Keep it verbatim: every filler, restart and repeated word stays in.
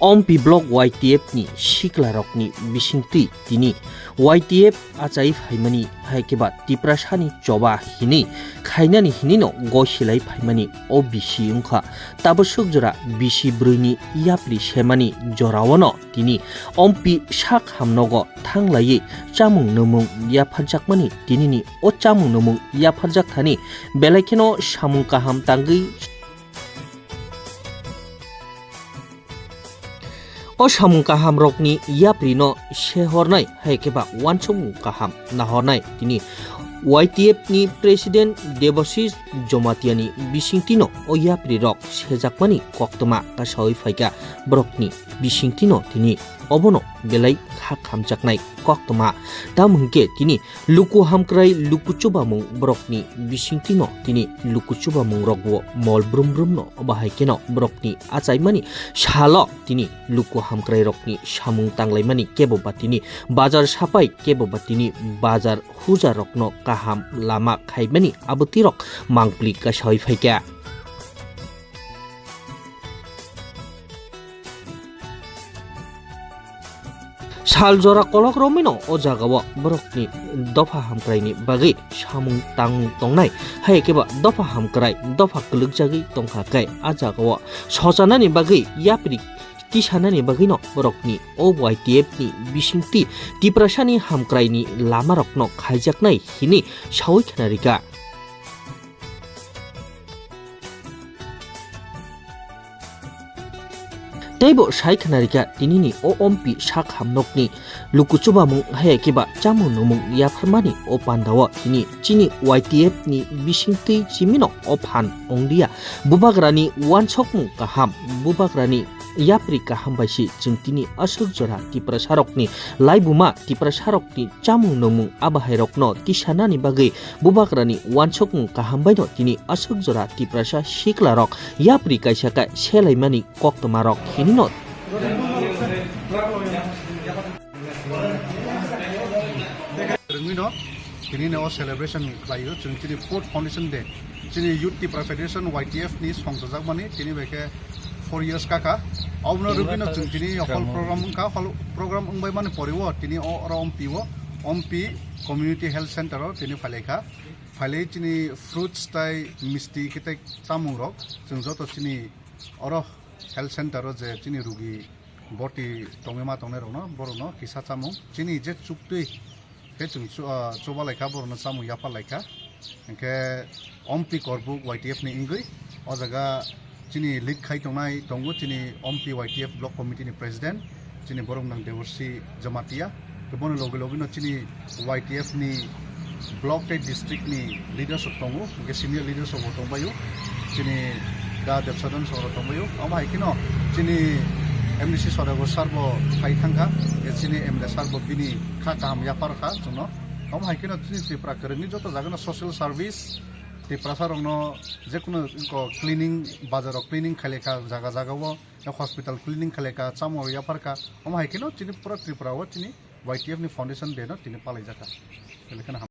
Ompi block Y T F ni siklarokni bisingtwi tini Y T F achai phaimani hai khe ba Tiprasani choba hini khainani hinino gosilai phaimani o bisi wngkha. Tabaswk jora bisi brwini yapri semani joraono tini Ompi sak hamnogo thanglaiwi chamung nwmung yapharjakmani tinini o chamung nwmung yapharjak thani belai kheno samung kaham tangwi o samung kahamrokni yaprino sehornai hai khe ba uansukmung kaham nahornai tini Y T F ni President Debashish Jomatiani bisingtwino o yaprirok sejakmani koktwma kasawi phaikha. Borokni bisingtwino tini obono belai kha khamjaknai koktwma. Tamo hwnkhe tini luku hamkrai luku chubamung borokni bisingtwino tini luku chubamungrokbo mol brum brumno bahai kheno borokni achaimani salo tini luku hamkrairokni samung tanglaimani kebo ba tini bazar sapai kebo ba tini bazar hujarokno kaham lama khaimani abwtwirok mangpli kasawi phaikha. Sal jora kolok romwino o jagao borokni dopha hamkraini bagwi samung tangmung tongnai, hai khe ba dopha hamkrai dopha kwlwkjagwi tongkha khe a jagao sochanani bagwi yapri tisanani bagwino borokni o Y T F ni bisingtwi Tiprasani hamkraini lamarokno khaijaknai hini sawi khna rikha. Teibo sai khna rikha tinini o Ompi sak hamnokni luku chubamung hai khe ba chamung nwmung yapharmani o pandao tini chini Y T F ni bisingtwi chimino o phan onglia. Bubagrani uansukmung kaham, bubagrani yapri kaham bai se chwng tini aswk jora Tiprasarokni laibuma Tiprasarokni chamung nwmung abahairokno tisanani bagwi bubagrani uansukmung kaham baino tini aswk jora Tiprasa siklarok yapri kaisa khe selaimani koktwmarok hinino. Rwngwino tini no celebration khlaio chwng chini fourth foundation day chini Youth Tipra Federation Y T F ni songchajakmani tini bai khe four years kaka. Obono rwgwino chwng tini hall program wngkha, hall program wngbai mani poreo tini o oro Ompi o, Ompi Community Health Center o tini phailaikha. Phailai chini fruits tai misti khe tai chamungrok chwng joto chini oro health center o je chini rugi boti tongwi ma tongnai rokno borokno kisa chamung chini je chuktwi khe chwng chu-, ah, chuba laikha, borokno chamung yapha laikha. Hinkhe Ompi Korbuk Y T F ni wngwi o jaga chini lead khai tongnai tongo chini Ompi Y T F Block Committee ni President, chini borok nang Deborsi Jamatia. Tei bono logi logi no chini Y T F ni block tei district ni leaders rok tongo, hinkhe senior leaders rok bo tongbaio, chini da Debsadhan song rok tongbaio. Omo hai kheno chini M D C Sodagar sir bo phai thangkha, chini M L A sir bo bini kha kaham yaphar kha chwngno. Omo hai kheno chini Tripura kwrwngni joto jagano social service, Tiprasa rokno jekunu ko cleaning, bazar rok cleaning khailai kha jaga jaga o, hospital cleaning khailai kha, chamung rok yaphar kha. Omo hai kheno chini pura Tripura o chini Y T F ni foundation day no tini palai jakha. Belai kheno ham.